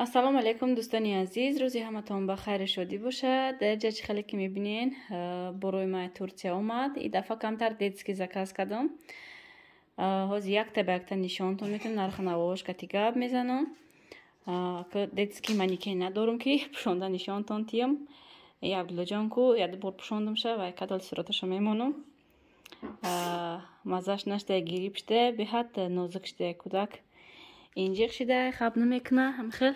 Ассалому алайкум, дӯстони азиз. Рӯзи ҳаматон ба хайру шодӣ бошад. Дар ҷа чӣ хеле ки мебинен, борои май Турсия омад. И дафъа камтар детский заказ кардам. Ҳозир якта ба якта нишонтон метавонам, нарху навош кати гап мезанам. Детский манекен надорам, ки пӯшонда нишонтон тиям. И Абдуллоҷон ку як бор пӯшондам ша ва кадол сураташа мемонам. Маззаш нашта, гириб шуда, беҳад нозук шуда, кӯдак инҷиқ шида, хаб намекуна. Ҳамхел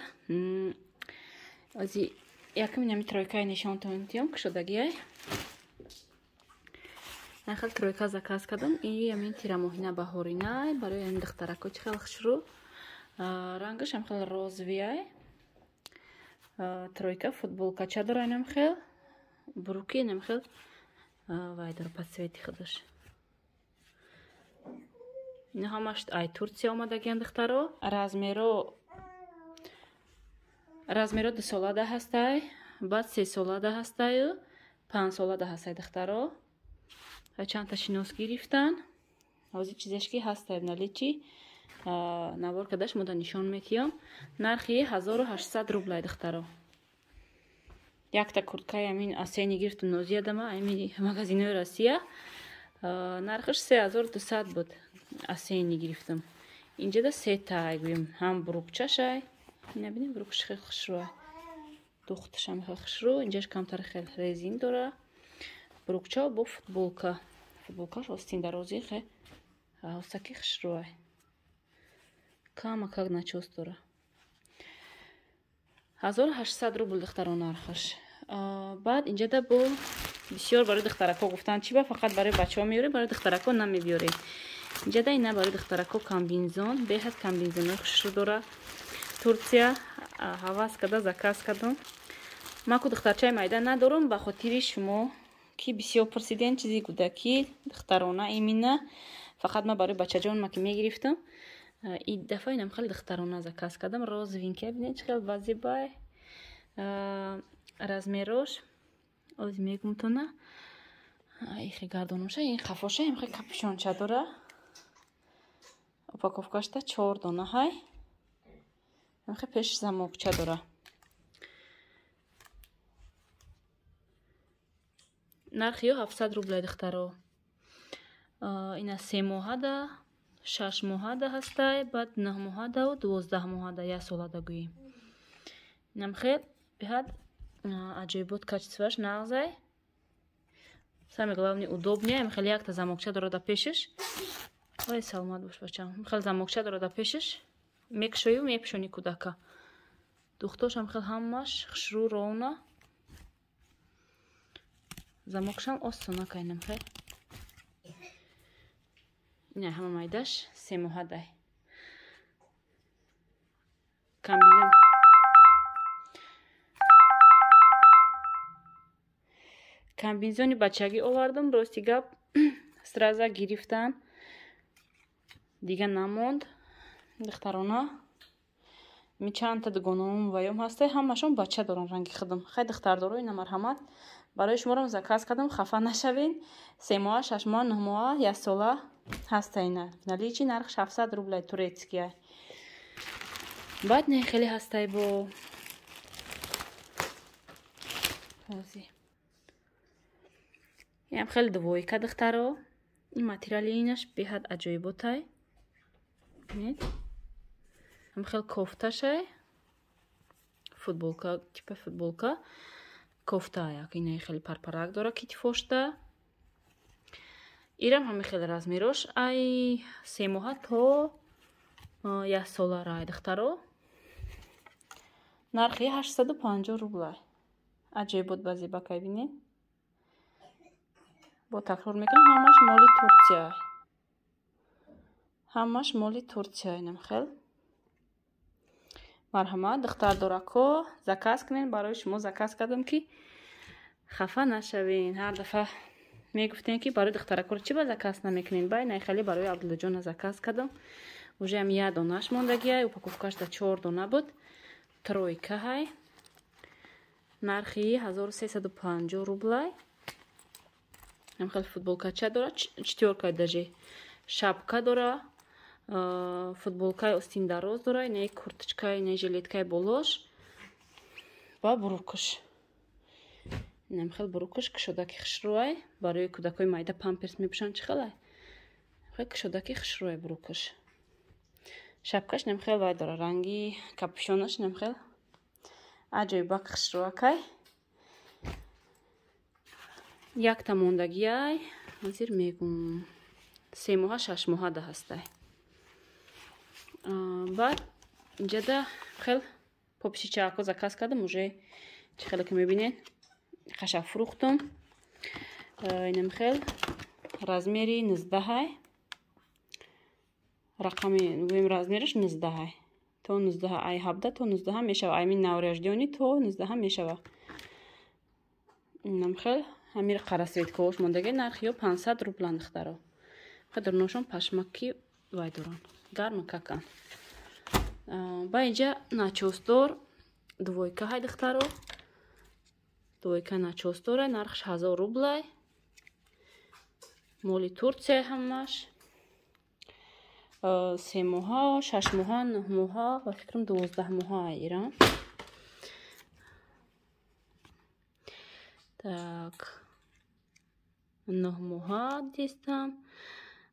ози якум инами тройкаи нишонтон тиём, кушодагиай. Нахел тройка заказ кардам. И амин тирамоҳина, баҳорина, барои ами духтарако чӣ хел хушрӯ, рангаш ҳамхел розовый. Тройка футболкача дора, инамхел брюки, инамхел вай дора, по цвети худаш. Ина ҳамаш ай Турсия омадагиан, духтаро. Размеро 2 солада ҳастай, баъд 3 солада ҳастаю 5 солада ҳастай, духтаро. Чандта шинос гирифтан. Ҳозир чизеш ки ҳастай наличии, навор кардаш мода нишон метиём. Нархи 1800 рублай, духтаро. Якта курткаи амин асени гирифтум, нозиядама, ами магазинои Россия нархаш 3200 буд, асени гирифтам. Инҷада сета гӯем, ҳам брюкчашай. Ина бинем, брюкаш хеле хушрӯ, духташам хеле хушрӯ. Инҷаш камтар хел резин дора. Брюкча бо футболка, футболкаш остин дарози, хе ҳосаки хушрӯай, камакак начёс дора. 1800 рубл, духтаро, нархаш. Баъд инҷада бо бисёр барои духтарако гуфтанд: чӣ ба фақат барои бачаҳо меёрем, барои духтарако намебиёрем? Инҷада ина барои духтарако комбинезон, беҳад комбинезонои хушрӯ дора Турсия. Ҳавас карда заказ кардам. Ман ку духтарчаи майда надорам, ба хотири шумо, ки бисёр пурсиден чизи кӯдакӣ, духтарона имина. Фақат ман барои бачаҷонма ки мегирифтам. И дафъа инам хеле духтарона заказ кардам, розовенькая. Бинед, чӣ хел базебай. Размерош ози мегумтона. Ихе гардонумша, ин қафоша имхе капюшонча дора. Упаковкашта чор дона ҳай. Имхе пеш замокча дора. Нархи ё 700 рублай, духтаро. Ина 3 моҳада, 6 моҳада ҳастай, баъд 9 моҳадау 12 моҳада, як солада гӯем. Инамхел беҳад аҷоибот, качествоаш нағзай, самое главное, удобный. Хеле якта замокча дора да пешаш. Ой, саломат бош, бачам. Хеле замокча дора да пешаш, мекушою, мепӯшони кӯдака. Духтошам хел ҳамаш хушрӯ, ровно. Замокшам осона кайнам хел. Ина ҳама майдаш 3 моҳадай комбинезон. Комбинезони бачагӣ овардам. Рости гап, сразу гирифтан, дига намонд, духтарона. Ми чандта дугоноам ваём ҳастай, ҳамашон бача доран, ранги худам. Хай, духтардоро, ина марҳамат, барои шуморам заказ кардам, хафа нашавен. 3 моҳа, 6 моҳа, 9 моҳа, яксола ҳаста ина наличии. Нарх 700 рублай, турецкия. Баъд не хеле ҳастай бо ҳози инам хеле двойка, духтаро. Ин материали инаш беҳад аҷоиботай. Бинед, ҳам хел кофташай, футболка, типа футболка, кофта як ина хеле парпарак дора китифошта. Ирам ҳами хеле размерош ай 3 моҳа то як сола рай, духтаро. Нархи 850 рублай. Аҷоибот, ба зебакай, бинед. Бо такрор мекунам, ҳамаш моли Турсия, ҳамаш моли Турсия. Инам хел марҳамат, духтардорако, заказ кунед. Барои шумо заказ кардам, ки хафа нашавен. Ҳар дафъа мегуфтем, ки барои духтаракоро чӣ ба заказ намекунед? Бай найхали барои Абдуллоҷона заказ кардам. Уже ам як донаш мондагиай, упаковкаш да чор дона буд. Тройка ҳай, нархи 1350 рублай. Ам хел футболкача дора, четвёрка даже, шапка дора. Футболкаи остин дароз дора, инаи курточка, инаи жилеткаи болош ва брукаш. Инам хел брукаш кушодаки хушрӯай. Барои кӯдакои майда памперс мепӯшанд, чӣ хелай? Хел кушодаки хушрӯай брукаш. Шапкаш инам хел вай дора, ранги капюшонаш инам хел аҷоибак хушрӯакай. Якта мондагиай, ҳозир мегум. 3 моҳа, 6 моҳа да ҳастай. Баъд инҷада хел попсичаако заказ кардам, уже чӣ хеле ки мебинед, қаша фурӯхтум. Инам хел размери 19-ай. Рақами гӯем размераш 19-ай. То 19, ай 17 то 19 мешава. Ай новорождённый то 19 мешава. Инам хел ҳамир қарасветкаош мондаги, нархи ё 500 рублан духтаро. Қадрношон пашмаки вай доранд. Гарма какан. Ба инҷа начосдор двойка ҳай духтаро. Двойка начосдора, нархш 1000 рублай. Моли Турция ҳамаш. 3 моҳа, 6 моҳа, 9 моҳа ва фикрам 12 моҳа Иран. Так. 9 моҳа дистам.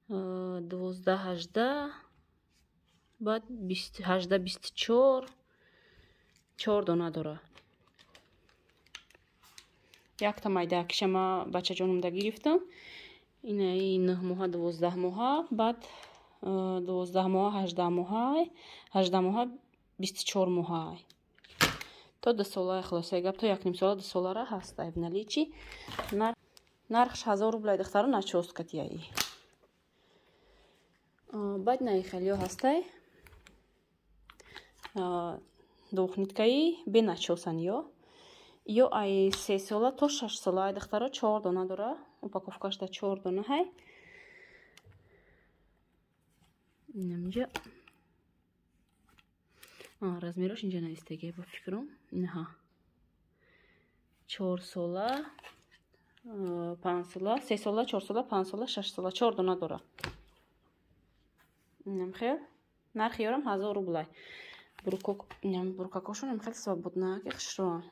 12, 18, баъд 18, 24, 4 дона дора. Якта майдакиша ма бачаҷонумда гирифтам. Инаи 9 моҳа, 12 моҳа, баъд 12 моҳа, 18 моҳа, 18 моҳа, 24 моҳа. То 2 сола хулосаи гап, то 1,5 сола, 2 солара ҳаст ай в наличии. Нархш 1000 рублай духтаро, начоскатияи. Баъд наи хелиё ҳастай. Двухниткаи беначосан ё. Ё ай 3 сола то 6 сола ай духтаро 4 дона дора. Упаковкаш да 4 дона ҳай. Инамҷа. Размерош инҷа навистагия ба фикрам. Инаҳа. 4 сола, 5 сола, 3 сола, 4 сола, 5 сола, 6 сола, 4 дона дора. Инам хел. Нархи ёрам 1000 рублай. Брукакошон им хел свободна, ки хушрӯан.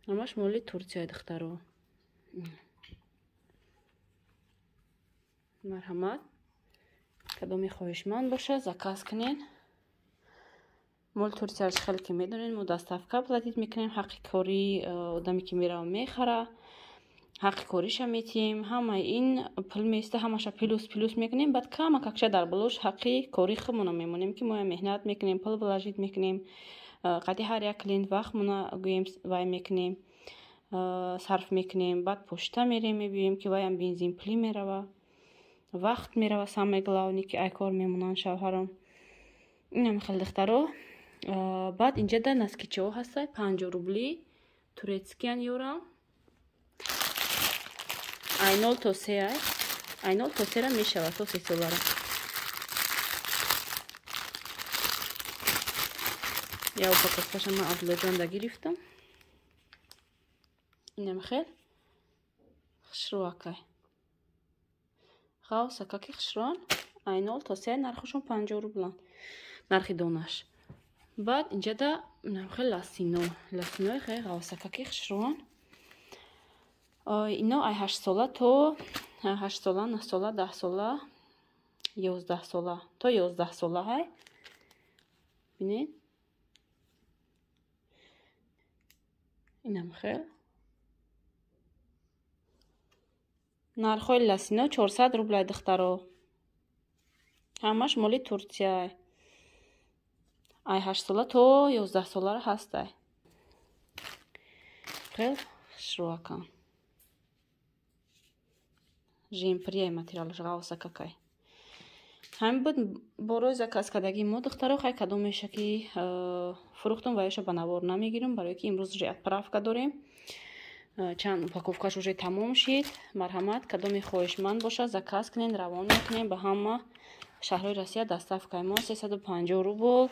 Ҳамаш моли Турция духтаро. Марҳамат. Кадоми хоҳишманд боша, заказ кунед. Мол Турцияш хеле ки медонед, мо доставка платить мекунем, ҳаққи кори одаме ки мерава мехара, ҳаққи кориша метиҳем, ҳамаи ин пул меиста, ҳамаша плюс плюс мекунем, баъд кама какша дар болош ҳаққи кори худмона мемонем, ки моя меҳнат мекунем, пул вложить мекунем, қати ҳар як клиент вақтмона гӯем вай мекунем, сарф мекунем, баъд почта мерем мебиёем, ки ваям бензин пулӣ мерава, вақт мерава, самое главное ки ай кор мемонанд шавҳарам. Инам хел духтаро. Баъд инҷа да наскичаҳо ҳастай, 50 рубли, турецкиян ёрам. Ай 0 то 3 ай. Ай 0 то 3 ра мешава, то 3 солара. Я упаковкаша ман Абдуллоҷонда гирифтам. Инам хел хушрӯакай. Ғавсакаки хушрӯан. Ай 0 то 3 нархашон 50 рублан. Нархи донаш. Баъд инҷада инам хел ласино. Ласинои хеле ғавсакаки хушрӯан. Ино ай 8 сола то 8 сола, 9 сола, 10 сола, 11 сола, то 11 сола ҳай. Бинед. Инам хел. Нархҳои ласино 400 рублай духтаро. Ҳамаш моли Турция. Ай 8 сола то 11 солара ҳастай. Хел хушрӯакан. Жемприяй материалаш ғавса какай. Ҳамин буд борои заказ кардагии мо духтаро. Хай кадомеша ки фурӯхтум ва ёша ба навор намегирам, барое ки имрӯз уже отправка дорем. Чанд упаковкаш уже тамом шид. Марҳамат, кадоми хоҳишманд боша, заказ кунед, равон мекунем ба ҳама шаҳрҳои Россия. Доставкаи мо 350 рубл.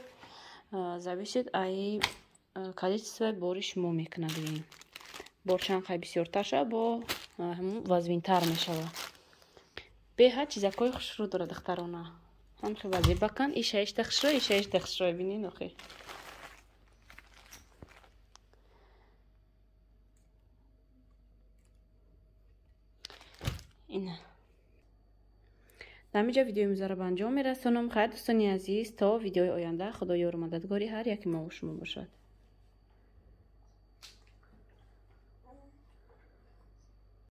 Зависит ай количествои бори шумо мекунад. Бор чанд қай бисёртар шава, бо Вазвинтар мешава. Беҳад чизакҳои хушрӯ дора, духтарона. Ҳам хел вазибакан, ишаишта хушрӯ, ишаишта хушрӯ, бинин охи. Ина. Дар ҳаминҷо видеои имрӯзаро ба анҷом мерасонам. Хайр, дӯстони азиз, то видеои оянда Худо ёру мададгори ҳар яки мо шумо бошад.